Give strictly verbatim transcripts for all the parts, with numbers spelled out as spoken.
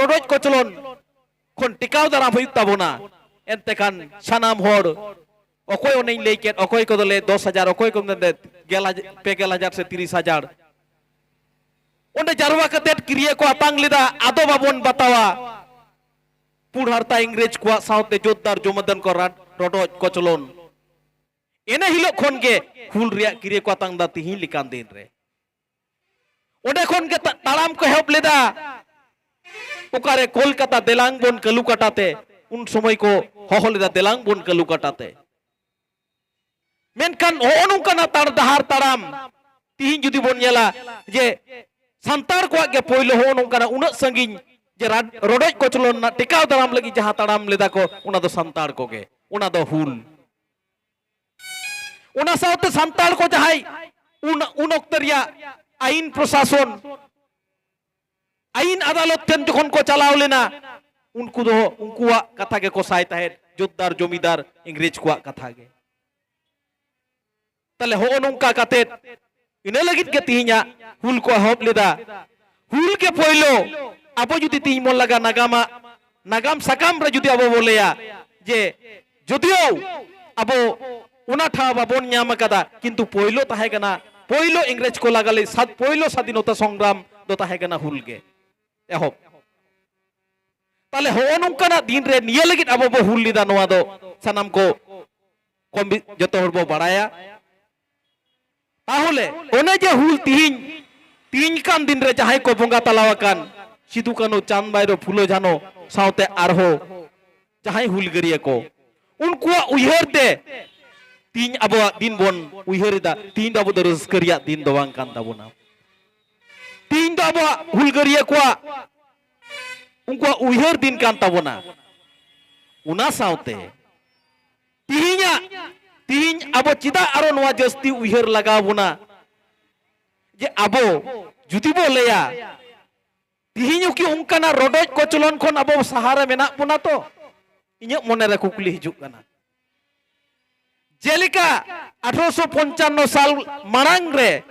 ᱨᱚᱰᱚᱡ ᱠᱚᱪᱞᱚᱱ ᱠᱷᱚᱱ ᱴᱮᱠᱟᱣ ᱫᱟᱨᱟᱢ ᱦᱩᱭᱩᱜ ᱛᱟᱵᱚᱱᱟ᱾ ᱮᱱᱛᱮ ᱠᱷᱟᱱ ᱥᱟᱱᱟᱢ ᱦᱚᱲ, ᱚᱠᱚᱭ ᱚᱱᱮᱧ ᱞᱟᱹᱭ ᱠᱮᱫ, ᱚᱠᱚᱭ ᱠᱚᱫᱚ ᱞᱮ ᱫᱚᱥ ᱦᱟᱡᱟᱨ, ᱚᱠᱚᱭ ᱠᱚ ᱢᱮᱱᱫᱟ ᱜᱮᱞ ᱦᱟᱡᱟᱨ, ᱯᱮ ᱜᱮᱞ ᱦᱟᱡᱟᱨ ᱥᱮ ᱛᱤᱨᱤᱥ ᱦᱟᱡᱟᱨ, ᱚᱸᱰᱮ ᱡᱟᱨᱣᱟ ᱠᱟᱛᱮᱫ ᱠᱤᱨᱭᱟᱹ ᱠᱚ ᱟᱛᱟᱝ ᱞᱮᱫᱟ, ᱟᱫᱚ ᱵᱟᱵᱚᱱ ᱵᱟᱛᱟᱣᱟ᱾ ᱯᱩᱲ ᱦᱟᱨᱛᱟ ᱤᱝᱨᱮᱡᱽ ᱠᱚᱣᱟᱜ ᱥᱟᱶᱛᱮ ᱡᱳᱛᱫᱟᱨ ᱡᱚᱢᱤᱫᱟᱨ ᱠᱚ ᱨᱟᱰ-, ᱨᱚᱰᱚᱡ ᱠᱚᱪᱞᱚᱱ᱾ ᱤᱱᱟᱹ ᱦᱤᱞᱳᱜ ᱠᱷᱚᱱ ᱜᱮ ᱦᱩᱞ ᱨᱮᱭᱟᱜ ᱠᱤᱨᱭᱟᱹ ᱠᱚ ᱟᱛᱟᱝ ᱫᱟ ᱛᱤᱦᱤᱧ ᱞᱮᱠᱟᱱ ᱫᱤᱱ ᱨᱮ᱾ ᱚᱸᱰᱮ ᱠᱷᱚᱱ ᱜᱮ ᱛᱟ-, ᱛᱟᱲᱟᱢ ᱠᱚ ᱮᱦᱚᱵ ᱞᱮᱫᱟ᱾ ᱚᱠᱟᱨᱮ ᱠᱳᱞᱠᱟᱛᱟ ᱫᱮᱞᱟᱝ ᱵᱚᱱ ᱠᱟᱹᱞᱩᱠᱟᱴᱟ ᱛᱮ, ᱩᱱ ᱥᱚᱢᱚᱭ ᱠᱚ ᱦᱚᱦᱚ ᱞᱮᱫᱟ ᱫᱮᱞᱟᱝ ᱵᱚᱱ ᱠᱟᱹᱞᱩᱠᱟᱴᱟ ᱛᱮ᱾ ᱢᱮᱱᱠᱷᱟᱱ ᱦᱚᱸᱜᱼᱚ ᱱᱚᱝᱠᱟᱱᱟᱜ ᱛᱟᱲ ᱰᱟᱦᱟᱨ ᱛᱟᱲᱟᱢ ᱛᱤᱦᱤᱧ ᱡᱩᱫᱤ ᱵᱚᱱ ᱧᱮᱞᱟ ᱡᱮ ᱥᱟᱱᱛᱟᱲ ᱠᱚᱣᱟᱜ ᱜᱮ ᱯᱳᱭᱞᱳ ᱦᱚᱸᱜᱼᱚ ᱱᱚᱝᱠᱟᱱᱟᱜ ᱩᱱᱟᱹᱜ ᱥᱟᱺᱜᱤᱧ ᱡᱮ ᱨᱟᱰ-, ᱨᱚᱰᱚᱡ ᱠᱚᱪᱞᱚᱱ ᱨᱮᱱᱟᱜ ᱴᱮᱠᱟᱣ ᱫᱟᱨᱟᱢ ᱞᱟᱹᱜᱤᱫ ᱡᱟᱦᱟᱸ ᱛᱟᱲᱟᱢ ᱞᱮᱫᱟ ᱠᱚ, ᱚᱱᱟ ᱫᱚ ᱥᱟᱱᱛᱟᱲ ᱠᱚᱜᱮ, ᱚᱱᱟ ᱫᱚ ᱦᱩᱞ᱾ ᱚᱱᱟ ᱥᱟᱶᱛᱮ ᱥᱟᱱᱛᱟᱲ ᱠᱚ ᱡᱟᱦᱟᱸᱭ ᱩᱱ, ᱩᱱ ᱚᱠᱛᱮ ᱨᱮᱭᱟᱜ ᱟᱭᱤᱱ ᱯᱨᱚᱥᱟᱥᱚᱱ, ᱟᱭᱤᱱ ᱟᱫᱟᱞᱚᱛ ᱴᱷᱮᱱ ᱡᱚᱠᱷᱚᱱ ᱠᱚ ᱪᱟᱞᱟᱣ ᱞᱮᱱᱟ, ᱩᱱᱠᱩ ᱫᱚ ᱩᱱᱠᱩᱣᱟᱜ ᱠᱟᱛᱷᱟ ᱜᱮᱠᱚ ᱥᱟᱭ ᱛᱟᱦᱮᱸᱫ, ᱡᱳᱛᱫᱟᱨ ᱡᱚᱢᱤᱫᱟᱨ ᱤᱝᱨᱮᱡᱽ ᱠᱚᱣᱟᱜ ᱠᱟᱛᱷᱟ ᱜᱮ᱾ ᱛᱟᱦᱞᱮ ᱦᱚᱸᱜᱼᱚ ᱱᱚᱝᱠᱟ ᱠᱟᱛᱮᱫ, ᱤᱱᱟᱹ ᱞᱟᱹᱜᱤᱫ ᱜᱮ ᱛᱤᱦᱤᱧᱟᱜ ᱦᱩᱞ ᱠᱚ ᱮᱦᱚᱵ ᱞᱮᱫᱟ᱾ ᱦᱩᱞ ᱜᱮ ᱯᱳᱭᱞᱳ᱾ ᱟᱵᱚ ᱡᱩᱫᱤ ᱛᱤᱦᱤᱧ ᱵᱚᱱ ᱞᱟᱜᱟ ᱱᱟᱜᱟᱢᱟᱜ, ᱱᱟᱜᱟᱢ ᱥᱟᱠᱟᱢ ᱨᱮ ᱡᱩᱫᱤ ᱟᱵᱚ ᱵᱚᱱ ᱞᱟᱹᱭᱟ ᱡᱮ ᱡᱩᱫᱤᱭᱳ ᱟᱵᱚ ᱚᱱᱟ ᱴᱷᱟᱶ ᱵᱟᱵᱚᱱ ᱧᱟᱢ ᱟᱠᱟᱫᱟ, ᱠᱤᱱᱛᱩ ᱯᱳᱭᱞᱳ ᱛᱟᱦᱮᱸ ᱠᱟᱱᱟ, ᱯᱳᱭᱞᱳ ᱤᱝᱨᱮᱡᱽ ᱠᱚ ᱞᱟᱜᱟ ᱞᱟᱹᱜᱤᱫ ᱥᱟᱫ-, ᱯᱳᱭᱞᱳ ᱥᱟᱫᱷᱤᱱᱚᱛᱟ ᱥᱚᱝᱜᱨᱟᱢ ᱫᱚ ᱛᱟᱦᱮᱸ ᱠᱟᱱᱟ ᱦᱩᱞ ᱜᱮ ᱮᱦᱚᱵ᱾ ᱛᱟᱦᱞᱮ ᱦᱚᱸᱜᱼᱚ ᱱᱚᱝᱠᱟᱱᱟᱜ ᱫᱤᱱ ᱨᱮ ᱱᱤᱭᱟᱹ ᱞᱟᱹᱜᱤᱫ ᱟᱵᱚ ᱵᱚ ᱦᱩᱞ ᱞᱮᱫᱟ, ᱱᱚᱣᱟ ᱫᱚ ᱥᱟᱱᱟᱢ ᱠᱚ ᱠᱚᱢ ᱵᱮ-, ᱡᱚᱛᱚ ᱦᱚᱲ ᱵᱚ ᱵᱟᱲᱟᱭᱟ᱾ ᱛᱟᱦᱚᱞᱮ ᱚᱱᱮ ᱡᱮ ᱦᱩᱞ ᱛᱤᱦᱤᱧ, ᱛᱤᱦᱤᱧ ᱠᱟᱱ ᱫᱤᱱ ᱨᱮ ᱡᱟᱦᱟᱸᱭ ᱠᱚ ᱵᱚᱸᱜᱟ ᱛᱟᱞᱟᱣ ᱟᱠᱟᱱ ᱥᱤᱫᱩ, ᱠᱟᱹᱱᱦᱩ, ᱪᱟᱸᱫᱽ, ᱵᱷᱟᱭᱨᱳ, ᱯᱷᱩᱞᱳ, ᱡᱷᱟᱱᱳ ᱥᱟᱶᱛᱮ ᱟᱨᱦᱚᱸ ᱡᱟᱦᱟᱸᱭ ᱦᱩᱞᱜᱟᱹᱨᱤᱭᱟᱹ ᱠᱚ, ᱩᱱᱠᱩᱣᱟᱜ ᱩᱭᱦᱟᱹᱨ ᱛᱮ ᱛᱤᱦᱤᱧ ᱟᱵᱚᱣᱟᱜ ᱫᱤᱱ ᱵᱚᱱ ᱩᱭᱦᱟᱹᱨ ᱮᱫᱟ᱾ ᱛᱤᱦᱤᱧ ᱫᱚ ᱟᱵᱚ ᱫᱚ ᱨᱟᱹᱥᱠᱟᱹ ᱨᱮᱭᱟᱜ ᱫᱤᱱ ᱫᱚ ᱵᱟᱝ ᱠᱟᱱ ᱛᱟᱵᱚᱱᱟ᱾ ᱛᱤᱦᱤᱧ ᱫᱚ ᱟᱵᱚᱣᱟᱜ ᱦᱩᱞᱜᱟᱹᱨᱤᱭᱟᱹ ᱠᱚᱣᱟᱜ, ᱩᱱᱠᱩᱣᱟᱜ ᱩᱭᱦᱟᱹᱨ ᱫᱤᱱ ᱠᱟᱱ ᱛᱟᱵᱚᱱᱟ᱾ ᱚᱱᱟ ᱥᱟᱶᱛᱮ ᱛᱤᱦᱤᱧᱟᱜ, ᱛᱤᱦᱤᱧ ᱟᱵᱚ ᱪᱮᱫᱟᱜ ᱟᱨᱚ ᱱᱚᱣᱟ ᱡᱟᱹᱥᱛᱤ ᱩᱭᱦᱟᱹᱨ ᱞᱟᱜᱟᱣ ᱵᱚᱱᱟ ᱡᱮ ᱟᱵᱚ ᱡᱩᱫᱤ ᱵᱚ ᱞᱟᱹᱭᱟ, ᱛᱤᱦᱤᱧ ᱦᱚᱸ ᱠᱤ ᱚᱱᱠᱟᱱᱟᱜ ᱨᱚᱰᱚᱡ ᱠᱚᱪᱞᱚᱱ ᱠᱷᱚᱱ ᱟᱵᱚ ᱥᱟᱦᱟᱨᱮ ᱢᱮᱱᱟᱜ ᱵᱚᱱᱟ ᱛᱚ? ᱤᱧᱟᱹᱜ ᱢᱚᱱᱮᱨᱮ ᱠᱩᱠᱞᱤ ᱦᱤᱡᱩᱜ ᱠᱟᱱᱟ᱾ ᱡᱮᱞᱮᱠᱟ ᱟᱴᱷᱨᱚᱥᱚ ᱯᱚᱧᱪᱟᱱᱱᱚ ᱥᱟᱞ ᱢᱟᱲᱟᱝ ᱨᱮ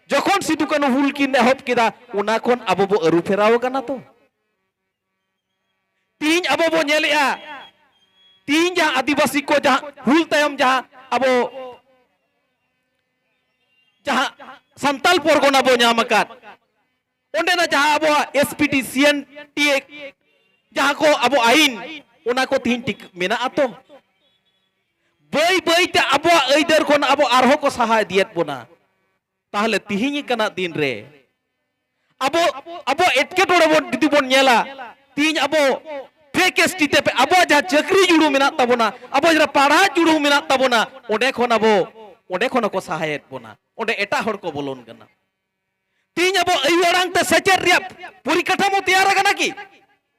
ᱡᱚᱠᱷᱚᱱ ᱥᱤᱫᱩ ᱠᱟᱹᱱᱦᱩ ᱦᱩᱞ ᱠᱤᱱ ᱮᱦᱚᱵ ᱠᱮᱫᱟ, ᱚᱱᱟ ᱠᱷᱚᱱ ᱟᱵᱚ ᱵᱚ ᱟᱹᱨᱩ ᱯᱷᱮᱨᱟᱣ ᱟᱠᱟᱱᱟ ᱛᱚ? ᱛᱤᱦᱤᱧ ᱟᱵᱚ ᱵᱚ ᱧᱮᱞᱮᱜᱼᱟ, ᱛᱤᱦᱤᱧ ᱡᱟᱦᱟᱸ ᱟᱹᱫᱤᱵᱟᱹᱥᱤ ᱠᱚ ᱡᱟᱦᱟᱸ ᱦᱩᱞ ᱛᱟᱭᱚᱢ ᱡᱟᱦᱟᱸ ᱟᱵᱚ ᱡᱟᱦᱟᱸ ᱥᱟᱱᱛᱟᱞ ᱯᱚᱨᱜᱚᱱᱟ ᱵᱚ ᱧᱟᱢ ᱟᱠᱟᱫ, ᱚᱸᱰᱮᱱᱟᱜ ᱡᱟᱦᱟᱸ ᱟᱵᱚᱣᱟᱜ S P T, C N T A, ᱡᱟᱦᱟᱸ ᱠᱚ ᱟᱵᱚ ᱟᱹᱭᱤᱱ, ᱚᱱᱟ ᱠᱚ ᱛᱤᱦᱤᱧ ᱴᱷᱤᱠ ᱢᱮᱱᱟᱜᱼᱟ ᱛᱚ? ᱵᱟᱹᱭ ᱵᱟᱹᱭ ᱛᱮ ᱟᱵᱚᱣᱟᱜ ᱟᱹᱭᱫᱟᱹᱨ ᱠᱷᱚᱱ ᱟᱵᱚ ᱟᱨᱦᱚᱸ ᱠᱚ ᱥᱟᱦᱟ ᱤᱫᱤᱭᱮᱫ ᱵᱚᱱᱟ᱾ ᱛᱟᱦᱚᱞᱮ ᱛᱤᱦᱤᱧ ᱞᱮᱠᱟᱱᱟᱜ ᱫᱤᱱ ᱨᱮ ᱟᱵᱚ, ᱟᱵᱚ ᱮᱴᱠᱮᱴᱚᱬᱮ ᱵᱚᱱ ᱡᱩᱫᱤ ᱵᱚᱱ ᱧᱮᱞᱟ, ᱛᱤᱦᱤᱧ ᱟᱵᱚ fake S T ᱛᱮ ᱟᱵᱚᱣᱟᱜ ᱡᱟᱦᱟᱸ ᱪᱟᱹᱠᱨᱤ ᱡᱩᱲᱩ ᱢᱮᱱᱟᱜ ᱛᱟᱵᱚᱱᱟ, ᱟᱵᱚ ᱡᱟᱦᱟᱸ ᱯᱟᱲᱦᱟᱜ ᱡᱩᱲᱩ ᱢᱮᱱᱟᱜ ᱛᱟᱵᱚᱱᱟ, ᱚᱸᱰᱮ ᱠᱷᱚᱱ ᱟᱵᱚ, ᱚᱸᱰᱮ ᱠᱷᱚᱱ ᱦᱚᱸᱠᱚ ᱥᱟᱦᱟᱭᱮᱫ ᱵᱚᱱᱟ, ᱚᱸᱰᱮ ᱮᱴᱟᱜ ᱦᱚᱲ ᱠᱚ ᱵᱚᱞᱚᱱ ᱠᱟᱱᱟ᱾ ᱛᱤᱦᱤᱧ ᱟᱵᱚ ᱟᱭᱩ ᱟᱲᱟᱝ ᱛᱮ ᱥᱮᱪᱮᱫ ᱨᱮᱭᱟᱜ ᱯᱚᱨᱤᱠᱟᱴᱷᱟᱢᱳ ᱛᱮᱭᱟᱨ ᱟᱠᱟᱱᱟ ᱠᱤ?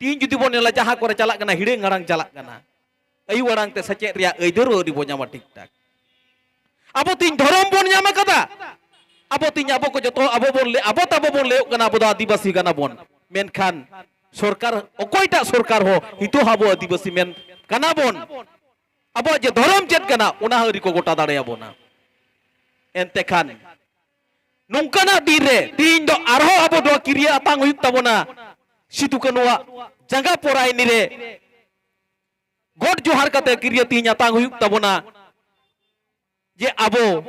ᱛᱤᱦᱤᱧ ᱡᱩᱫᱤ ᱵᱚᱱ ᱧᱮᱞᱟ, ᱡᱟᱦᱟᱸ ᱠᱚᱨᱮ ᱪᱟᱞᱟᱜ ᱠᱟᱱᱟ, ᱦᱤᱲᱟᱹᱝ ᱟᱲᱟᱝ ᱪᱟᱞᱟᱜ ᱠᱟᱱᱟ, ᱟᱭᱩ ᱟᱲᱟᱝ ᱛᱮ ᱥᱮᱪᱮᱫ ᱨᱮᱭᱟᱜ ᱟᱹᱭᱫᱟᱹᱨ ᱟᱹᱣᱨᱤ ᱵᱚ ᱧᱟᱢᱟ ᱴᱷᱤᱠ ᱴᱷᱟᱠ᱾ ᱟᱵᱚ ᱛᱤᱦᱤᱧ ᱫᱷᱚᱨᱚᱢ ᱵᱚᱱ ᱧᱟᱢ ᱟᱠᱟᱫᱟ, ᱟᱵᱚ ᱛᱤᱦᱤᱧ ᱟᱵᱚ ᱠᱚ ᱡᱚᱛᱚ ᱟᱵᱚ ᱵᱚᱱ ᱞᱟᱹᱭ, ᱟᱵᱚ ᱛᱟᱵᱚ ᱵᱚᱱ ᱞᱟᱹᱭᱚᱜ ᱠᱟᱱᱟ ᱟᱵᱚ ᱫᱚ ᱟᱹᱫᱤᱵᱟᱹᱥᱤ ᱠᱟᱱᱟ ᱵᱚᱱ, ᱢᱮᱱᱠᱷᱟᱱ ᱥᱚᱨᱠᱟᱨ, ᱚᱠᱚᱭᱴᱟᱜ ᱥᱚᱨᱠᱟᱨ ᱦᱚᱸ ᱱᱤᱛᱚᱜ ᱦᱚᱸ ᱟᱵᱚ ᱟᱹᱫᱤᱵᱟᱹᱥᱤ ᱢᱮᱱ ᱠᱟᱱᱟ ᱵᱚᱱ, ᱟᱵᱚᱣᱟᱜ ᱡᱮ ᱫᱷᱚᱨᱚᱢ ᱪᱮᱫ ᱠᱟᱱᱟ ᱚᱱᱟ ᱦᱚᱸ ᱟᱹᱣᱨᱤ ᱠᱚ ᱜᱚᱴᱟ ᱫᱟᱲᱮᱭᱟᱵᱚᱱᱟ᱾ ᱮᱱᱛᱮ ᱠᱷᱟᱱ ᱱᱚᱝᱠᱟᱱᱟᱜ ᱫᱤᱱ ᱨᱮ ᱛᱤᱦᱤᱧ ᱫᱚ ᱟᱨᱦᱚᱸ ᱟᱵᱚ ᱱᱚᱣᱟ ᱠᱤᱨᱭᱟᱹ ᱟᱛᱟᱝ ᱦᱩᱭᱩᱜ ᱛᱟᱵᱚᱱᱟ᱾ ᱥᱤᱫᱩ ᱠᱟᱹᱱᱩᱣᱟᱜ ᱡᱟᱸᱜᱟ ᱯᱚᱨᱟᱭᱱᱤ ᱨᱮ ᱜᱚᱰ ᱡᱚᱦᱟᱨ ᱠᱟᱛᱮ ᱠᱤᱨᱭᱟᱹ ᱛᱤᱦᱤᱧ ᱟᱛᱟᱝ ᱦᱩᱭᱩᱜ ᱛᱟᱵᱚᱱᱟ, ᱡᱮ ᱟᱵᱚ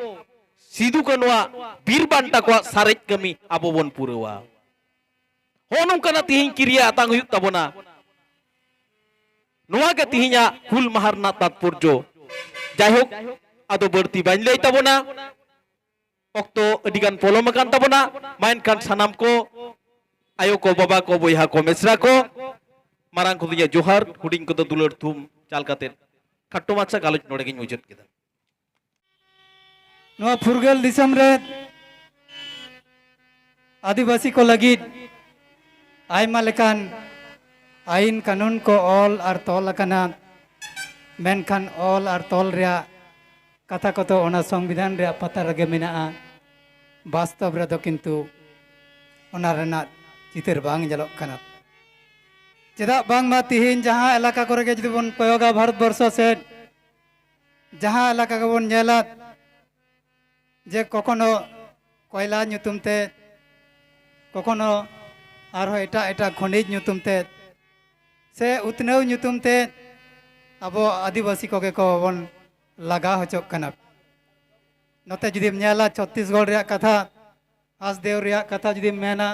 ᱥᱤᱫᱩ ᱠᱟᱹᱱᱩᱣᱟᱜ ᱵᱤᱨ ᱵᱟᱱᱴᱟ ᱠᱚᱣᱟᱜ ᱥᱟᱨᱮᱡ ᱠᱟᱹᱢᱤ ᱟᱵᱚ ᱵᱚᱱ ᱯᱩᱨᱟᱹᱣᱟ᱾ ᱦᱚᱸ ᱱᱚᱝᱠᱟᱱᱟᱜ ᱛᱤᱦᱤᱧ ᱠᱤᱨᱭᱟᱹ ᱟᱛᱟᱝ ᱦᱩᱭᱩᱜ ᱛᱟᱵᱚᱱᱟ᱾ ᱱᱚᱣᱟ ᱜᱮ ᱛᱤᱦᱤᱧᱟᱜ ᱦᱩᱞ ᱢᱟᱦᱟ ᱨᱮᱱᱟᱜ ᱛᱟᱛᱯᱚᱨᱡᱚ᱾ ᱡᱟᱭᱦᱳᱠ, ᱟᱫᱚ ᱵᱟᱹᱲᱛᱤ ᱵᱟᱹᱧ ᱞᱟᱹᱭ ᱛᱟᱵᱚᱱᱟ, ᱚᱠᱛᱚ ᱟᱹᱰᱤ ᱜᱟᱱ ᱯᱚᱞᱚᱢ ᱟᱠᱟᱱ ᱛᱟᱵᱚᱱᱟ᱾ ᱢᱟ ᱮᱱᱠᱷᱟᱱ ᱥᱟᱱᱟᱢ ᱠᱚ, ᱟᱭᱳ ᱠᱚ, ᱵᱟᱵᱟ ᱠᱚ, ᱵᱚᱭᱦᱟ ᱠᱚ, ᱢᱤᱥᱨᱟ ᱠᱚ, ᱢᱟᱨᱟᱝ ᱠᱚᱫᱚ ᱤᱧᱟᱹᱜ ᱡᱚᱦᱟᱨ, ᱦᱩᱰᱤᱧ ᱠᱚᱫᱚ ᱫᱩᱞᱟᱹᱲ ᱛᱷᱩᱢ ᱪᱟᱞ ᱠᱟᱛᱮ ᱠᱷᱟᱴᱚ ᱢᱟᱪᱷᱟ ᱜᱟᱞᱚᱪ ᱱᱚᱰᱮ ᱜᱤᱧ ᱢᱩᱪᱟᱹᱫ ᱠᱮᱫᱟ᱾ ᱱᱚᱣᱟ ᱯᱷᱩᱨᱜᱟᱹᱞ ᱫᱤᱥᱚᱢ ᱨᱮ ᱟᱹᱫᱤᱵᱟᱹᱥᱤ ᱠᱚ ᱞᱟᱹᱜᱤᱫ ᱟᱭᱢᱟ ᱞᱮᱠᱟᱱ ᱟᱹᱭᱤᱱ ᱠᱟᱹᱱᱩᱱ ᱠᱚ ᱚᱞ ᱟᱨ ᱛᱚᱞ ᱟᱠᱟᱱᱟ, ᱢᱮᱱᱠᱷᱟᱱ ᱚᱞ ᱟᱨ ᱛᱚᱞ ᱨᱮᱭᱟᱜ ᱠᱟᱛᱷᱟ ᱠᱚᱫᱚ ᱚᱱᱟ ᱥᱚᱝᱵᱤᱫᱷᱟᱱ ᱨᱮᱭᱟᱜ ᱯᱟᱛᱟ ᱨᱮᱜᱮ ᱢᱮᱱᱟᱜᱼᱟ᱾ ᱵᱟᱥᱛᱚᱵ ᱨᱮᱫᱚ ᱠᱤᱱᱛᱩ ᱚᱱᱟ ᱨᱮᱱᱟᱜ ᱪᱤᱛᱟᱹᱨ ᱵᱟᱝ ᱧᱮᱞᱚᱜ ᱠᱟᱱᱟ᱾ ᱪᱮᱫᱟᱜ ᱵᱟᱝᱢᱟ ᱛᱤᱦᱤᱧ ᱡᱟᱦᱟᱸ ᱮᱞᱟᱠᱟ ᱠᱚᱨᱮ ᱜᱮ ᱡᱩᱫᱤ ᱵᱚᱱ ᱠᱚᱭᱚᱜᱟ ᱵᱷᱟᱨᱚᱛ ᱵᱚᱨᱥᱚ ᱥᱮᱫ, ᱡᱟᱦᱟᱸ ᱮᱞᱟᱠᱟ ᱜᱮᱵᱚᱱ ᱧᱮᱞᱟ, ᱡᱮ ᱠᱚᱠᱷᱚᱱᱳ ᱠᱚᱭᱞᱟ ᱧᱩᱛᱩᱢ ᱛᱮ, ᱠᱚᱠᱷᱚᱱᱳ ᱟᱨᱦᱚᱸ ᱮᱴᱟᱜ ᱮᱴᱟᱜ ᱠᱷᱚᱱᱤᱡᱽ ᱧᱩᱛᱩᱢ ᱛᱮ ᱥᱮ ᱩᱛᱱᱟᱹᱣ ᱧᱩᱛᱩᱢ ᱛᱮ ᱟᱵᱚ ᱟᱹᱫᱤᱵᱟᱹᱥᱤ ᱠᱚᱜᱮ ᱠᱚ ᱵᱚᱱ ᱞᱟᱜᱟ ᱦᱚᱪᱚᱜ ᱠᱟᱱᱟ᱾ ᱱᱚᱛᱮ ᱡᱩᱫᱤᱢ ᱧᱮᱞᱟ, ᱪᱷᱚᱛᱛᱤᱥᱜᱚᱲ ᱨᱮᱭᱟᱜ ᱠᱟᱛᱷᱟ, ᱦᱟᱸᱥᱫᱮᱣ ᱨᱮᱭᱟᱜ ᱠᱟᱛᱷᱟ ᱡᱩᱫᱤᱢ ᱢᱮᱱᱟ,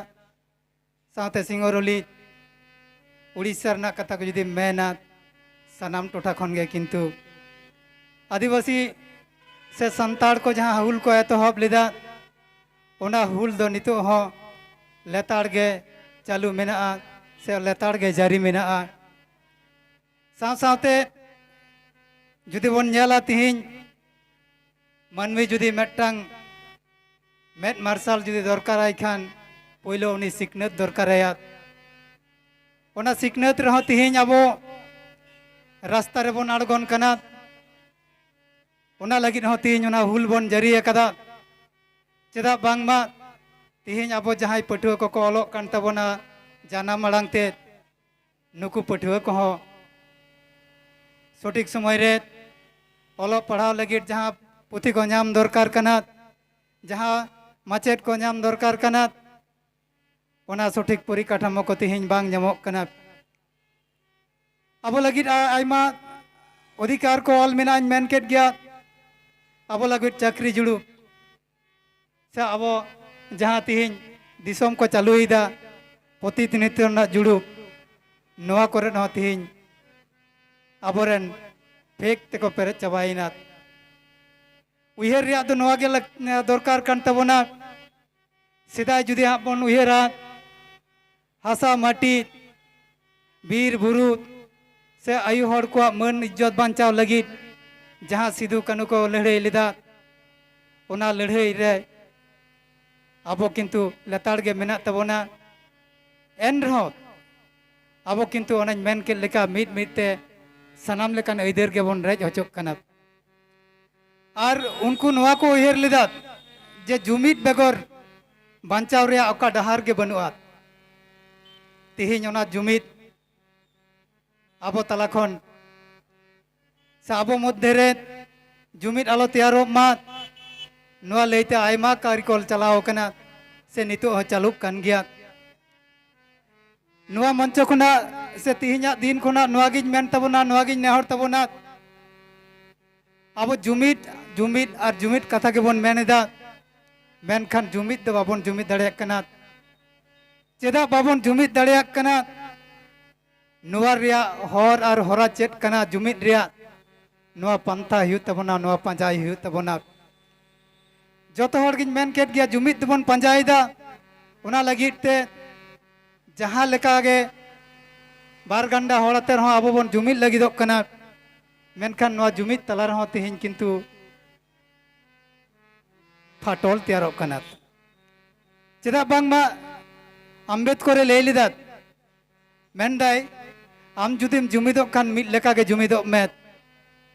ᱥᱟᱶᱛᱮ ᱥᱤᱝᱜᱚᱨᱚᱞᱤ, ᱩᱲᱤᱥᱥᱟ ᱨᱮᱱᱟᱜ ᱠᱟᱛᱷᱟ ᱠᱚ ᱡᱩᱫᱤᱢ ᱢᱮᱱᱟ, ᱥᱟᱱᱟᱢ ᱴᱚᱴᱷᱟ ᱠᱷᱚᱱ ᱜᱮ ᱠᱤᱱᱛᱩ ᱟᱹᱫᱤᱵᱟᱹᱥᱤ ᱥᱮ ᱥᱟᱱᱛᱟᱲ ᱠᱚ ᱡᱟᱦᱟᱸ ᱦᱩᱞ ᱠᱚ ᱮᱛᱚᱦᱚᱵ ᱞᱮᱫᱟ, ᱚᱱᱟ ᱦᱩᱞ ᱫᱚ ᱱᱤᱛᱚᱜ ᱦᱚᱸ ᱞᱮᱛᱟᱲ ᱜᱮ ᱪᱟᱹᱞᱩ ᱢᱮᱱᱟᱜᱼᱟ ᱥᱮ ᱞᱮᱛᱟᱲ ᱜᱮ ᱡᱟᱹᱨᱤ ᱢᱮᱱᱟᱜᱼᱟ᱾ ᱥᱟᱶ ᱥᱟᱶᱛᱮ ᱡᱩᱫᱤ ᱵᱚᱱ ᱧᱮᱞᱟ, ᱛᱤᱦᱤᱧ ᱢᱟᱹᱱᱢᱤ ᱡᱩᱫᱤ ᱢᱤᱫᱴᱟᱝ ᱢᱮᱫ ᱢᱟᱨᱥᱟᱞ ᱡᱩᱫᱤ ᱫᱚᱨᱠᱟᱨᱟᱭ ᱠᱷᱟᱱ, ᱯᱳᱭᱞᱳ ᱩᱱᱤ ᱥᱤᱠᱷᱱᱟᱹᱛ ᱫᱚᱨᱠᱟᱨᱟᱭᱟ᱾ ᱚᱱᱟ ᱥᱤᱠᱷᱱᱟᱹᱛ ᱨᱮᱦᱚᱸ ᱛᱤᱦᱤᱧ ᱟᱵᱚ ᱨᱟᱥᱛᱟ ᱨᱮᱵᱚᱱ ᱟᱬᱜᱚᱱ ᱠᱟᱱᱟ᱾ ᱚᱱᱟ ᱞᱟᱹᱜᱤᱫ ᱦᱚᱸ ᱛᱤᱦᱤᱧ ᱚᱱᱟ ᱦᱩᱞ ᱵᱚᱱ ᱡᱟᱹᱨᱤ ᱟᱠᱟᱫᱟ᱾ ᱪᱮᱫᱟᱜ ᱵᱟᱝᱢᱟ ᱛᱤᱦᱤᱧ ᱟᱵᱚ ᱡᱟᱦᱟᱸᱭ ᱯᱟᱹᱴᱷᱩᱣᱟᱹ ᱠᱚᱠᱚ ᱚᱞᱚᱜ ᱠᱟᱱ ᱛᱟᱵᱚᱱᱟ ᱡᱟᱱᱟᱢ ᱟᱲᱟᱝ ᱛᱮ, ᱱᱩᱠᱩ ᱯᱟᱹᱴᱷᱩᱣᱟᱹ ᱠᱚᱦᱚᱸ ᱥᱚᱴᱷᱤᱠ ᱥᱚᱢᱚᱭ ᱨᱮ ᱚᱞᱚᱜ ᱯᱟᱲᱦᱟᱣ ᱞᱟᱹᱜᱤᱫ ᱡᱟᱦᱟᱸ ᱯᱩᱛᱷᱤ ᱠᱚ ᱧᱟᱢ ᱫᱚᱨᱠᱟᱨ ᱠᱟᱱᱟ, ᱡᱟᱦᱟᱸ ᱢᱟᱪᱮᱫ ᱠᱚ ᱧᱟᱢ ᱫᱚᱨᱠᱟᱨ ᱠᱟᱱᱟ, ᱚᱱᱟ ᱥᱚᱴᱷᱤᱠ ᱯᱚᱨᱤᱠᱟᱴᱷᱟᱢᱳ ᱠᱚ ᱛᱮᱦᱮᱧ ᱵᱟᱝ ᱧᱟᱢᱚᱜ ᱠᱟᱱᱟ᱾ ᱟᱵᱚ ᱞᱟᱹᱜᱤᱫ ᱟ-, ᱟᱭᱢᱟ ᱚᱫᱷᱤᱠᱟᱨ ᱠᱚ ᱚᱞ ᱢᱮᱱᱟᱜᱼᱟᱧ ᱢᱮᱱ ᱠᱮᱫ ᱜᱮᱭᱟ, ᱟᱵᱚ ᱞᱟᱹᱜᱤᱫ ᱪᱟᱹᱠᱨᱤ ᱡᱩᱲᱩ, ᱥᱮ ᱟᱵᱚ ᱡᱟᱦᱟᱸ ᱛᱮᱦᱮᱧ ᱫᱤᱥᱚᱢ ᱠᱚ ᱪᱟᱹᱞᱩᱭᱮᱫᱟ, ᱯᱨᱚᱛᱤᱱᱤᱫᱷᱤᱛᱣᱚ ᱨᱮᱱᱟᱜ ᱡᱩᱲᱩ, ᱱᱚᱣᱟ ᱠᱚᱨᱮ ᱦᱚᱸ ᱛᱮᱦᱮᱧ ᱟᱵᱚᱨᱮᱱ ᱯᱷᱮᱠ ᱛᱮᱠᱚ ᱯᱮᱨᱮᱡ ᱪᱟᱵᱟᱭᱮᱱᱟ᱾ ᱩᱭᱦᱟᱹᱨ ᱨᱮᱭᱟᱜ ᱫᱚ ᱱᱚᱣᱟ ᱜᱮ ᱞᱟᱹᱠ-, ᱫᱚᱨᱠᱟᱨ ᱠᱟᱱ ᱛᱟᱵᱚᱱᱟ, ᱥᱮᱫᱟᱭ ᱡᱩᱫᱤ ᱦᱟᱸᱜ ᱵᱚᱱ ᱩᱭᱦᱟᱹᱨᱟ, ᱦᱟᱥᱟ ᱢᱟᱹᱴᱤ, ᱵᱤᱨ ᱵᱩᱨᱩ ᱥᱮ ᱟᱭᱳ ᱦᱚᱲ ᱠᱚᱣᱟᱜ ᱢᱟᱹᱱ ᱤᱡᱽᱡᱚᱛ ᱵᱟᱧᱪᱟᱣ ᱞᱟᱹᱜᱤᱫ ᱡᱟᱦᱟᱸ ᱥᱤᱫᱩ ᱠᱟᱹᱱᱦᱩ ᱠᱚ ᱞᱟᱹᱲᱦᱟᱹᱭ ᱞᱮᱫᱟ, ᱚᱱᱟ ᱞᱟᱹᱲᱦᱟᱹᱭ ᱨᱮ ᱟᱵᱚ ᱠᱤᱱᱛᱩ ᱞᱮᱛᱟᱲ ᱜᱮ ᱢᱮᱱᱟᱜ ᱛᱟᱵᱚᱱᱟ᱾ ᱮᱱ ᱨᱮᱦᱚᱸ ᱟᱵᱚ ᱠᱤᱱᱛᱩ ᱚᱱᱟᱧ ᱢᱮᱱ ᱠᱮᱫ ᱞᱮᱠᱟ ᱢᱤᱫ ᱢᱤᱫ ᱛᱮ ᱥᱟᱱᱟᱢ ᱞᱮᱠᱟᱱ ᱟᱹᱭᱫᱟᱹᱨ ᱜᱮᱵᱚᱱ ᱨᱮᱡ ᱦᱚᱪᱚᱜ ᱠᱟᱱᱟ᱾ ᱟᱨ ᱩᱱᱠᱩ ᱱᱚᱣᱟ ᱠᱚ ᱩᱭᱦᱟᱹᱨ ᱞᱮᱫᱟ ᱡᱮ ᱡᱩᱢᱤᱫ ᱵᱮᱜᱚᱨ ᱵᱟᱧᱪᱟᱣ ᱨᱮᱭᱟᱜ ᱚᱠᱟ ᱰᱟᱦᱟᱨ ᱜᱮ ᱵᱟᱹᱱᱩᱜᱼᱟ᱾ ᱛᱮᱦᱮᱧ ᱚᱱᱟ ᱡᱩᱢᱤᱫ ᱟᱵᱚ ᱛᱟᱞᱟ ᱠᱷᱚᱱ ᱥᱮ ᱟᱵᱚ ᱢᱚᱫᱽᱫᱷᱮ ᱨᱮ ᱡᱩᱢᱤᱫ ᱟᱞᱚ ᱛᱮᱭᱟᱨᱚᱜ ᱢᱟ, ᱱᱚᱣᱟ ᱞᱟᱹᱭᱛᱮ ᱟᱭᱢᱟ ᱠᱟᱹᱨᱤᱠᱚᱞ ᱪᱟᱞᱟᱣ ᱟᱠᱟᱱᱟ ᱥᱮ ᱱᱤᱛᱚᱜ ᱦᱚᱸ ᱪᱟᱹᱞᱩᱜ ᱠᱟᱱ ᱜᱮᱭᱟ᱾ ᱱᱚᱣᱟ ᱢᱚᱧᱪᱚ ᱠᱷᱚᱱᱟᱜ ᱥᱮ ᱛᱤᱦᱤᱧᱟᱜ ᱫᱤᱱ ᱠᱷᱚᱱᱟᱜ ᱱᱚᱣᱟ ᱜᱤᱧ ᱢᱮᱱ ᱛᱟᱵᱚᱱᱟ, ᱱᱚᱣᱟ ᱜᱤᱧ ᱱᱮᱦᱚᱨ ᱛᱟᱵᱚᱱᱟ, ᱟᱵᱚ ᱡᱩᱢᱤᱫ, ᱡᱩᱢᱤᱫ ᱟᱨ ᱡᱩᱢᱤᱫ ᱠᱟᱛᱷᱟ ᱜᱮᱵᱚᱱ ᱢᱮᱱ ᱮᱫᱟ, ᱢᱮᱱᱠᱷᱟᱱ ᱡᱩᱢᱤᱫ ᱫᱚ ᱵᱟᱵᱚᱱ ᱡᱩᱢᱤᱫ ᱫᱟᱲᱮᱭᱟᱜ ᱠᱟᱱᱟ᱾ ᱪᱮᱫᱟᱜ ᱵᱟᱵᱚᱱ ᱡᱩᱢᱤᱫ ᱫᱟᱲᱮᱭᱟᱜ ᱠᱟᱱᱟ? ᱱᱚᱣᱟ ᱨᱮᱭᱟᱜ ᱦᱚᱨ ᱟᱨ ᱦᱚᱨᱟ ᱪᱮᱫ ᱠᱟᱱᱟ ᱡᱩᱢᱤᱫ ᱨᱮᱭᱟᱜ? ᱱᱚᱣᱟ ᱯᱟᱱᱛᱷᱟ ᱦᱩᱭᱩᱜ ᱛᱟᱵᱚᱱᱟ, ᱱᱚᱣᱟ ᱯᱟᱸᱡᱟᱭ ᱦᱩᱭᱩᱜ ᱛᱟᱵᱚᱱᱟ᱾ ᱡᱚᱛᱚ ᱦᱚᱲ ᱜᱤᱧ ᱢᱮᱱ ᱠᱮᱫ ᱜᱮᱭᱟ, ᱡᱩᱢᱤᱫ ᱫᱚᱵᱚᱱ ᱯᱟᱸᱡᱟᱭᱮᱫᱟ᱾ ᱚᱱᱟ ᱞᱟᱹᱜᱤᱫ ᱛᱮ ᱡᱟᱦᱟᱸ ᱞᱮᱠᱟ ᱜᱮ ᱵᱟᱨ ᱜᱟᱱᱰᱟ ᱦᱚᱲ ᱟᱛᱮ ᱨᱮᱦᱚᱸ ᱟᱵᱚ ᱵᱚᱱ ᱡᱩᱢᱤᱫ ᱞᱟᱹᱜᱤᱫᱚᱜ ᱠᱟᱱᱟ, ᱢᱮᱱᱠᱷᱟᱱ ᱱᱚᱣᱟ ᱡᱩᱢᱤᱫ ᱛᱟᱞᱟ ᱨᱮᱦᱚᱸ ᱛᱮᱦᱮᱧ ᱠᱤᱱᱛᱩ ᱯᱷᱟᱴᱚᱞ ᱛᱮᱭᱟᱨᱚᱜ ᱠᱟᱱᱟ᱾ ᱪᱮᱫᱟᱜ ᱵᱟᱝᱢᱟ ᱟᱢᱵᱮᱫᱠᱚᱨᱮ ᱞᱟᱹᱭ ᱞᱮᱫᱟ, ᱢᱮᱱᱫᱟᱭ, ᱟᱢ ᱡᱩᱫᱤᱢ ᱡᱩᱢᱤᱫᱚᱜ ᱠᱷᱟᱱ ᱢᱤᱫ ᱞᱮᱠᱟᱜᱮ ᱡᱩᱢᱤᱫᱚᱜ ᱢᱮ᱾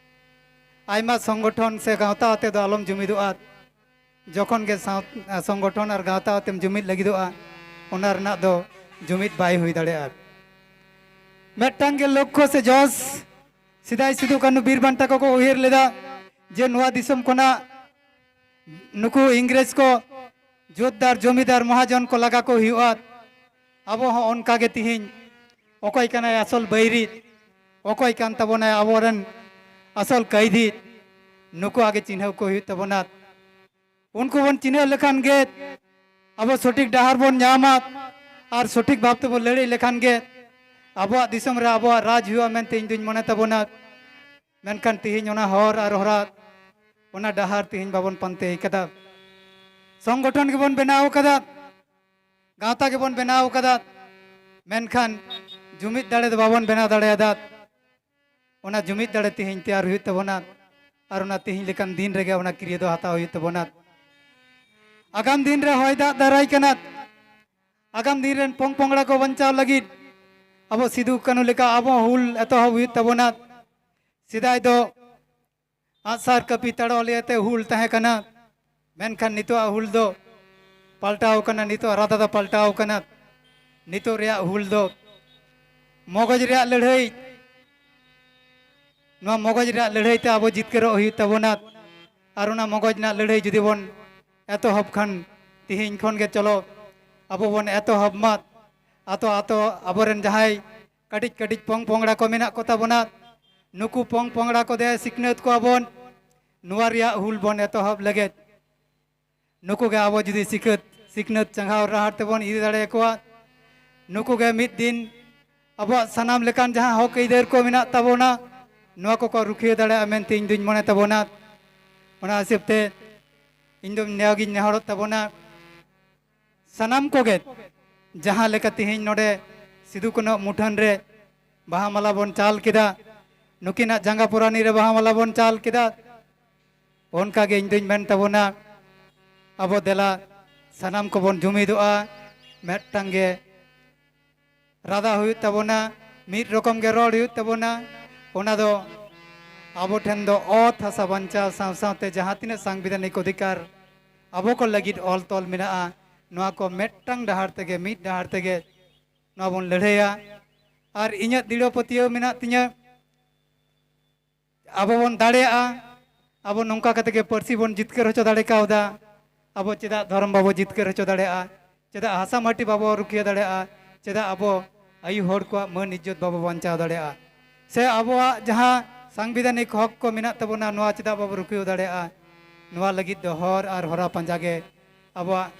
ᱟᱭᱢᱟ ᱥᱚᱝᱜᱚᱴᱷᱚᱱ ᱥᱮ ᱜᱟᱶᱛᱟ ᱟᱛᱮ ᱫᱚ ᱟᱞᱚᱢ ᱡᱩᱢᱤᱫᱚᱜᱼᱟ᱾ ᱡᱚᱠᱷᱚᱱ ᱜᱮ ᱥᱟᱶ-, ᱥᱚᱝᱜᱚᱴᱷᱚᱱ ᱟᱨ ᱜᱟᱶᱛᱟ ᱟᱛᱮᱢ ᱡᱩᱢᱤᱫ ᱞᱟᱹᱜᱤᱫᱚᱜᱼᱟ, ᱚᱱᱟ ᱨᱮᱱᱟᱜ ᱫᱚ ᱡᱩᱢᱤᱫ ᱵᱟᱭ ᱦᱩᱭ ᱫᱟᱲᱮᱭᱟᱜᱼᱟ᱾ ᱢᱤᱫᱴᱟᱝ ᱜᱮ ᱞᱚᱠᱠᱷᱚ ᱥᱮ ᱡᱚᱥ, ᱥᱮᱫᱟᱭ ᱥᱤᱫᱩ ᱠᱟᱹᱱᱦᱩ ᱵᱤᱨ ᱵᱟᱱᱴᱟ ᱠᱚᱠᱚ ᱩᱭᱦᱟᱹᱨ ᱞᱮᱫᱟ ᱡᱮ ᱱᱚᱣᱟ ᱫᱤᱥᱚᱢ ᱠᱷᱚᱱᱟᱜ ᱱᱩᱠᱩ ᱤᱝᱨᱮᱡᱽ ᱠᱚ ᱡᱳᱛᱫᱟᱨ ᱡᱚᱢᱤᱫᱟᱨ ᱢᱚᱦᱟᱡᱚᱱ ᱠᱚ ᱞᱟᱜᱟ ᱠᱚ ᱦᱩᱭᱩᱜᱼᱟ᱾ ᱟᱵᱚ ᱦᱚᱸ ᱚᱱᱠᱟ ᱜᱮ ᱛᱤᱦᱤᱧ ᱚᱠᱚᱭ ᱠᱟᱱᱟᱭ ᱟᱥᱚᱞ ᱵᱟᱹᱭᱨᱤ, ᱚᱠᱚᱭ ᱠᱟᱱ ᱛᱟᱵᱚᱱᱟᱭ ᱟᱵᱚᱨᱮᱱ ᱟᱥᱚᱞ ᱠᱟᱹᱭᱫᱤ, ᱱᱩᱠᱩᱣᱟᱜ ᱜᱮ ᱪᱤᱱᱦᱟᱹᱣ ᱠᱚ ᱦᱩᱭᱩᱜ ᱛᱟᱵᱚᱱᱟ᱾ ᱩᱱᱠᱩ ᱵᱚᱱ ᱪᱤᱱᱦᱟᱹᱣ ᱞᱮᱠᱷᱟᱱ ᱜᱮ ᱟᱵᱚ ᱥᱚᱴᱷᱤᱠ ᱰᱟᱦᱟᱨ ᱵᱚᱱ ᱧᱟᱢᱟ, ᱟᱨ ᱥᱚᱴᱷᱤᱠ ᱵᱷᱟᱵ ᱛᱮᱵᱚᱱ ᱞᱟᱹᱲᱦᱟᱹᱭ ᱞᱮᱠᱷᱟᱱ ᱜᱮ ᱟᱵᱚᱣᱟᱜ ᱫᱤᱥᱚᱢ ᱨᱮ ᱟᱵᱚᱣᱟᱜ ᱨᱟᱡᱽ ᱦᱩᱭᱩᱜᱼᱟ ᱢᱮᱱᱛᱮ ᱤᱧ ᱫᱩᱧ ᱢᱚᱱᱮ ᱛᱟᱵᱚᱱᱟ᱾ ᱢᱮᱱᱠᱷᱟᱱ ᱛᱤᱦᱤᱧ ᱚᱱᱟ ᱦᱚᱨ ᱟᱨ ᱦᱚᱨᱟ, ᱚᱱᱟ ᱰᱟᱦᱟᱨ ᱛᱤᱦᱤᱧ ᱵᱟᱵᱚᱱ ᱯᱟᱱᱛᱮ ᱠᱟᱫᱟ᱾ ᱥᱚᱝᱜᱚᱴᱷᱚᱱ ᱜᱮᱵᱚᱱ ᱵᱮᱱᱟᱣ ᱠᱟᱫᱟ, ᱜᱟᱶᱛᱟ ᱜᱮᱵᱚᱱ ᱵᱮᱱᱟᱣ ᱠᱟᱫᱟ, ᱢᱮᱱᱠᱷᱟᱱ ᱡᱩᱢᱤᱫ ᱫᱟᱲᱮ ᱫᱚ ᱵᱟᱵᱚᱱ ᱵᱮᱱᱟᱣ ᱫᱟᱲᱮᱭᱟᱫᱟ᱾ ᱚᱱᱟ ᱡᱩᱢᱤᱫ ᱫᱟᱲᱮ ᱛᱤᱦᱤᱧ ᱛᱮᱭᱟᱨ ᱦᱩᱭᱩᱜ ᱛᱟᱵᱚᱱᱟ, ᱟᱨ ᱚᱱᱟ ᱛᱤᱦᱤᱧ ᱞᱮᱠᱟᱱ ᱫᱤᱱ ᱨᱮᱜᱮ ᱚᱱᱟ ᱠᱤᱨᱭᱟᱹ ᱫᱚ ᱦᱟᱛᱟᱣ ᱦᱩᱭᱩᱜ ᱛᱟᱵᱚᱱᱟ᱾ ᱟᱜᱟᱢ ᱫᱤᱱ ᱨᱮ ᱦᱚᱭ ᱫᱟᱜ ᱫᱟᱨᱟᱭ ᱠᱟᱱᱟ, ᱟᱜᱟᱢ ᱫᱤᱱ ᱨᱮᱱ ᱯᱚᱝ ᱯᱚᱝᱲᱟ ᱠᱚ ᱵᱟᱧᱪᱟᱣ ᱞᱟᱹᱜᱤᱫ ᱟᱵᱚ ᱥᱤᱫᱩ ᱠᱟᱹᱱᱦᱩ ᱞᱮᱠᱟ ᱟᱵᱚ ᱦᱚᱸ ᱦᱩᱞ ᱮᱛᱚᱦᱚᱵ ᱦᱩᱭᱩᱜ ᱛᱟᱵᱚᱱᱟ᱾ ᱥᱮᱫᱟᱭ ᱫᱚ ᱟᱜᱼᱥᱟᱨ ᱠᱟᱹᱯᱤ ᱛᱟᱲᱚᱞᱤᱭᱟᱹ ᱛᱮ ᱦᱩᱞ ᱛᱟᱦᱮᱸ ᱠᱟᱱᱟ, ᱢᱮᱱᱠᱷᱟᱱ ᱱᱤᱛᱚᱜᱟᱜ ᱦᱩᱞ ᱫᱚ ᱯᱟᱞᱴᱟᱣ ᱠᱟᱱᱟ, ᱱᱤᱛᱚᱜ ᱨᱟᱫᱟ ᱫᱚ ᱯᱟᱞᱴᱟᱣ ᱠᱟᱱᱟ᱾ ᱱᱤᱛᱚᱜ ᱨᱮᱭᱟᱜ ᱦᱩᱞ ᱫᱚ ᱢᱚᱜᱚᱡᱽ ᱨᱮᱭᱟᱜ ᱞᱟᱹᱲᱦᱟᱹᱭ, ᱱᱚᱣᱟ ᱢᱚᱜᱚᱡᱽ ᱨᱮᱭᱟᱜ ᱞᱟᱹᱲᱦᱟᱹᱭ ᱛᱮ ᱟᱵᱚ ᱡᱤᱛᱠᱟᱹᱨᱚᱜ ᱦᱩᱭᱩᱜ ᱛᱟᱵᱚᱱᱟ᱾ ᱟᱨ ᱚᱱᱟ ᱢᱚᱜᱚᱡᱽ ᱨᱮᱱᱟᱜ ᱞᱟᱹᱲᱦᱟᱹᱭ ᱡᱩᱫᱤ ᱵᱚᱱ ᱮᱛᱚᱦᱚᱵ ᱠᱷᱟᱱ, ᱛᱤᱦᱤᱧ ᱠᱷᱚᱱ ᱜᱮ ᱪᱚᱞᱚ ᱟᱵᱚ ᱵᱚᱱ ᱮᱛᱚᱦᱚᱵ ᱢᱟ᱾ ᱟᱛᱳ ᱟᱛᱳ ᱟᱵᱚᱨᱮᱱ ᱡᱟᱦᱟᱸᱭ ᱠᱟᱹᱴᱤᱡ ᱠᱟᱹᱴᱤᱡ ᱯᱚᱝ ᱯᱚᱝᱲᱟ ᱠᱚ ᱢᱮᱱᱟᱜ ᱠᱚ ᱛᱟᱵᱚᱱᱟ᱾ ᱱᱩᱠᱩ ᱯᱚᱝ ᱯᱚᱝᱲᱟ ᱠᱚ ᱫᱮ ᱥᱤᱠᱷᱱᱟᱹᱛ ᱠᱚᱣᱟ ᱵᱚᱱ ᱱᱚᱣᱟ ᱨᱮᱭᱟᱜ ᱦᱩᱞ ᱵᱚᱱ ᱮᱛᱚᱦᱚᱵ ᱞᱟᱹᱜᱤᱫ᱾ ᱱᱩᱠᱩ ᱜᱮ ᱟᱵᱚ ᱡᱩᱫᱤ ᱥᱤᱠᱷᱟᱹᱛ ᱥᱤᱠᱷᱱᱟᱹᱛ ᱪᱟᱸᱜᱟᱣ ᱰᱟᱦᱟᱨ ᱛᱮᱵᱚᱱ ᱤᱫᱤ ᱫᱟᱲᱮᱭᱟᱠᱚᱣᱟ, ᱱᱩᱠᱩ ᱜᱮ ᱢᱤᱫ ᱫᱤᱱ ᱟᱵᱚᱣᱟᱜ ᱥᱟᱱᱟᱢ ᱞᱮᱠᱟᱱ ᱡᱟᱦᱟᱸ ᱦᱚᱠ ᱟᱹᱭᱫᱟᱹᱨ ᱠᱚ ᱢᱮᱱᱟᱜ ᱛᱟᱵᱚᱱᱟ, ᱱᱚᱣᱟ ᱠᱚᱠᱚ ᱨᱩᱠᱷᱤᱭᱟᱹ ᱫᱟᱲᱮᱭᱟᱜᱼᱟ ᱢᱮᱱᱛᱮ ᱤᱧ ᱫᱩᱧ ᱢᱚᱱᱮ ᱛᱟᱵᱚᱱᱟ᱾ ᱚᱱᱟ ᱦᱤᱥᱟᱹᱵ ᱛᱮ ᱤᱧ ᱫᱚ ᱱᱮᱣᱟᱜᱤᱧ ᱱᱮᱦᱚᱨᱚᱜ ᱛᱟᱵᱚᱱᱟ, ᱥᱟᱱᱟᱢ ᱠᱚᱜᱮ ᱡᱟᱦᱟᱸ ᱞᱮᱠᱟ ᱛᱮᱦᱮᱧ ᱱᱚᱰᱮ ᱥᱤᱫᱩ ᱠᱟᱹᱱᱦᱩ ᱢᱩᱴᱷᱟᱹᱱ ᱨᱮ ᱵᱟᱦᱟ ᱢᱟᱞᱟ ᱵᱚᱱ ᱪᱟᱞ ᱠᱮᱫᱟ, ᱱᱩᱠᱤᱱᱟᱜ ᱡᱟᱸᱜᱟ ᱯᱚᱨᱟᱱᱤ ᱨᱮ ᱵᱟᱦᱟ ᱢᱟᱞᱟ ᱵᱚᱱ ᱪᱟᱞ ᱠᱮᱫᱟ, ᱚᱱᱠᱟ ᱜᱮ ᱤᱧ ᱫᱩᱧ ᱢᱮᱱ ᱛᱟᱵᱚᱱᱟ, ᱟᱵᱚ ᱫᱮᱞᱟ ᱥᱟᱱᱟᱢ ᱠᱚᱵᱚᱱ ᱡᱩᱢᱤᱫᱚᱜᱼᱟ, ᱢᱤᱫᱴᱟᱝ ᱜᱮ ᱨᱟᱫᱟ ᱦᱩᱭᱩᱜ ᱛᱟᱵᱚᱱᱟ, ᱢᱤᱫ ᱨᱚᱠᱚᱢ ᱜᱮ ᱨᱚᱲ ᱦᱩᱭᱩᱜ ᱛᱟᱵᱚᱱᱟ᱾ ᱚᱱᱟ ᱫᱚ ᱟᱵᱚ ᱴᱷᱮᱱ ᱫᱚ ᱚᱛ ᱦᱟᱥᱟ ᱵᱟᱧᱪᱟᱣ ᱥᱟᱶ ᱥᱟᱶᱛᱮ ᱡᱟᱦᱟᱸ ᱛᱤᱱᱟᱹᱜ ᱥᱟᱝᱵᱤᱫᱷᱟᱱᱤᱠ ᱚᱫᱷᱤᱠᱟᱨ ᱟᱵᱚ ᱠᱚ ᱞᱟᱹᱜᱤᱫ ᱚᱞ ᱛᱚᱞ ᱢᱮᱱᱟᱜᱼᱟ, ᱱᱚᱣᱟ ᱠᱚ ᱢᱤᱫᱴᱟᱝ ᱰᱟᱦᱟᱨ ᱛᱮᱜᱮ, ᱢᱤᱫ ᱰᱟᱦᱟᱨ ᱛᱮᱜᱮ ᱱᱚᱣᱟ ᱵᱚᱱ ᱞᱟᱹᱲᱦᱟᱹᱭᱟ᱾ ᱟᱨ ᱤᱧᱟᱹᱜ ᱫᱤᱲᱟᱹ ᱯᱟᱹᱛᱭᱟᱹᱣ ᱢᱮᱱᱟᱜ ᱛᱤᱧᱟᱹ, ᱟᱵᱚ ᱵᱚᱱ ᱫᱟᱲᱮᱭᱟᱜᱼᱟ᱾ ᱟᱵᱚ ᱱᱚᱝᱠᱟ ᱠᱟᱛᱮ ᱜᱮ ᱯᱟᱹᱨᱥᱤ ᱵᱚᱱ ᱡᱤᱛᱠᱟᱹᱨ ᱦᱚᱪᱚ ᱫᱟᱲᱮ ᱠᱟᱣᱫᱟ᱾ ᱟᱵᱚ ᱪᱮᱫᱟᱜ ᱫᱷᱚᱨᱚᱢ ᱵᱟᱵᱚ ᱡᱤᱛᱠᱟᱹᱨ ᱦᱚᱪᱚ ᱫᱟᱲᱮᱭᱟᱜᱼᱟ? ᱪᱮᱫᱟᱜ ᱦᱟᱥᱟ ᱢᱟᱹᱴᱤ ᱵᱟᱵᱚ ᱨᱩᱠᱷᱤᱭᱟᱹ ᱫᱟᱲᱮᱭᱟᱜᱼᱟ? ᱪᱮᱫᱟᱜ ᱟᱵᱚ ᱟᱭᱩ ᱦᱚᱲ ᱠᱚᱣᱟᱜ ᱢᱟᱹᱱ ᱤᱡᱽᱡᱚᱛ ᱵᱟᱵᱚ ᱵᱟᱧᱪᱟᱣ ᱫᱟᱲᱮᱭᱟᱜᱼᱟ? ᱥᱮ ᱟᱵᱚᱣᱟᱜ ᱡᱟᱦᱟᱸ ᱥᱟᱝᱵᱤᱫᱷᱟᱱᱤᱠ ᱦᱚᱠ ᱠᱚ ᱢᱮᱱᱟᱜ ᱛᱟᱵᱚᱱᱟ, ᱱᱚᱣᱟ ᱪᱮᱫᱟᱜ ᱵᱟᱵᱚ ᱨᱩᱠᱷᱤᱭᱟᱹ ᱫᱟᱲᱮᱭᱟᱜᱼᱟ? ᱱᱚᱣᱟ ᱞᱟᱹᱜᱤᱫ ᱫᱚ ᱦᱚᱨ ᱟᱨ ᱦᱚᱨᱟ ᱯᱟᱸᱡᱟ ᱜᱮ ᱟᱵᱚᱣᱟᱜ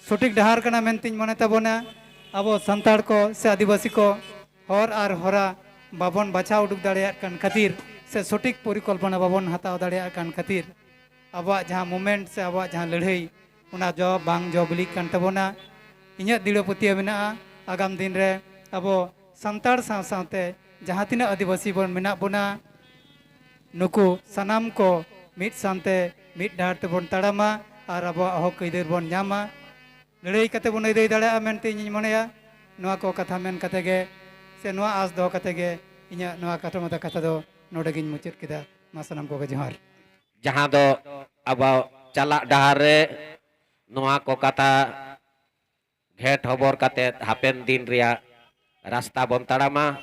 ᱥᱚᱴᱷᱤᱠ ᱰᱟᱦᱟᱨ ᱠᱟᱱᱟ ᱢᱮᱱᱛᱮᱧ ᱢᱚᱱᱮ ᱛᱟᱵᱚᱱᱟ᱾ ᱟᱵᱚ ᱥᱟᱱᱛᱟᱲ ᱠᱚ ᱥᱮ ᱟᱹᱫᱤᱵᱟᱹᱥᱤ ᱠᱚ ᱦᱚᱨ ᱟᱨ ᱦᱚᱨᱟ ᱵᱟᱵᱚᱱ ᱵᱟᱪᱷᱟᱣ ᱩᱰᱩᱠ ᱫᱟᱲᱮᱭᱟᱜ ᱠᱟᱱ ᱠᱷᱟᱹᱛᱤᱨ, ᱥᱮ ᱥᱚᱴᱷᱤᱠ ᱯᱚᱨᱤᱠᱚᱞᱯᱚᱱᱟ ᱵᱟᱵᱚᱱ ᱦᱟᱛᱟᱣ ᱫᱟᱲᱮᱭᱟᱜ ᱠᱟᱱ ᱠᱷᱟᱹᱛᱤᱨ, ᱟᱵᱚᱣᱟᱜ ᱡᱟᱦᱟᱸ movement ᱥᱮ ᱟᱵᱚᱣᱟᱜ ᱡᱟᱦᱟᱸ ᱞᱟᱹᱲᱦᱟᱹᱭ, ᱚᱱᱟ ᱡᱚ ᱵᱟᱝ ᱡᱚ ᱵᱤᱞᱤᱜ ᱠᱟᱱ ᱛᱟᱵᱚᱱᱟ᱾ ᱤᱧᱟᱹᱜ ᱫᱤᱲᱟᱹ ᱯᱟᱹᱛᱭᱟᱹᱣ ᱢᱮᱱᱟᱜᱼᱟ, ᱟᱜᱟᱢ ᱫᱤᱱ ᱨᱮ ᱟᱵᱚ ᱥᱟᱱᱛᱟᱲ ᱥᱟᱶ ᱥᱟᱶᱛᱮ ᱡᱟᱦᱟᱸ ᱛᱤᱱᱟᱹᱜ ᱟᱹᱫᱤᱵᱟᱹᱥᱤ ᱵᱚᱱ ᱢᱮᱱᱟᱜ ᱵᱚᱱᱟ, ᱱᱩᱠᱩ ᱥᱟᱱᱟᱢ ᱠᱚ ᱢᱤᱫ ᱥᱟᱶᱛᱮ ᱢᱤᱫ ᱰᱟᱦᱟᱨ ᱛᱮᱵᱚᱱ ᱛᱟᱲᱟᱢᱟ ᱟᱨ ᱟᱵᱚᱣᱟᱜ ᱦᱚᱠ ᱟᱹᱭᱫᱟᱹᱨ ᱵᱚᱱ ᱧᱟᱢᱟ᱾ ᱞᱟᱹᱲᱦᱟᱹᱭ ᱠᱟᱛᱮ ᱵᱚᱱ ᱟᱹᱭᱫᱟᱹᱭ ᱫᱟᱲᱮᱭᱟᱜᱼᱟ ᱢᱮᱱᱛᱮ ᱤᱧᱤᱧ ᱢᱚᱱᱮᱭᱟ᱾ ᱱᱚᱣᱟ ᱠᱚ ᱠᱟᱛᱷᱟ ᱢᱮᱱ ᱠᱟᱛᱮ ᱜᱮ, ᱥᱮ ᱱᱚᱣᱟ ᱟᱸᱥ ᱫᱚᱦᱚ ᱠᱟᱛᱮ ᱜᱮ, ᱤᱧᱟᱹᱜ ᱱᱚᱣᱟ ᱠᱟᱛᱷᱟ ᱢᱟᱛᱟ ᱠᱟᱛᱷᱟ ᱫᱚ ᱱᱚᱰᱮ ᱜᱤᱧ ᱢᱩᱪᱟᱹᱫ ᱠᱮᱫᱟ᱾ ᱢᱟ ᱥᱟᱱᱟᱢ ᱠᱚᱜᱮ ᱡᱚᱦᱟᱨ᱾ ᱡᱟᱦᱟᱸ ᱫᱚ ᱟᱵᱚ ᱪᱟᱞᱟᱜ ᱰᱟᱦᱟᱨ ᱨᱮ ᱱᱚᱣᱟ ᱠᱚ ᱠᱟᱛᱷᱟ ᱜᱷᱮᱴ ᱦᱚᱵᱚᱨ ᱠᱟᱛᱮ ᱦᱟᱯᱮᱱ ᱫᱤᱱ ᱨᱮᱭᱟᱜ ᱨᱟᱥᱛᱟ ᱵᱚᱱ ᱛᱟᱲᱟᱢᱟ᱾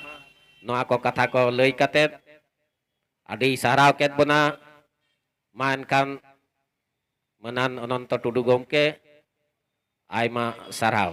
ᱱᱚᱣᱟ ᱠᱚ ᱠᱟᱛᱷᱟ ᱠᱚ ᱞᱟᱹᱭ ᱠᱟᱛᱮ ᱟᱹᱰᱤ ᱥᱟᱨᱦᱟᱣ ᱠᱮᱫ ᱵᱚᱱᱟ᱾ ᱢᱟ ᱮᱱᱠᱷᱟᱱ ᱢᱟᱹᱱᱟᱱ ᱚᱱᱚᱱᱛᱚ ᱴᱩᱰᱩ ᱜᱚᱢᱠᱮ, ᱟᱭᱢᱟ ᱥᱟᱨᱦᱟᱣ᱾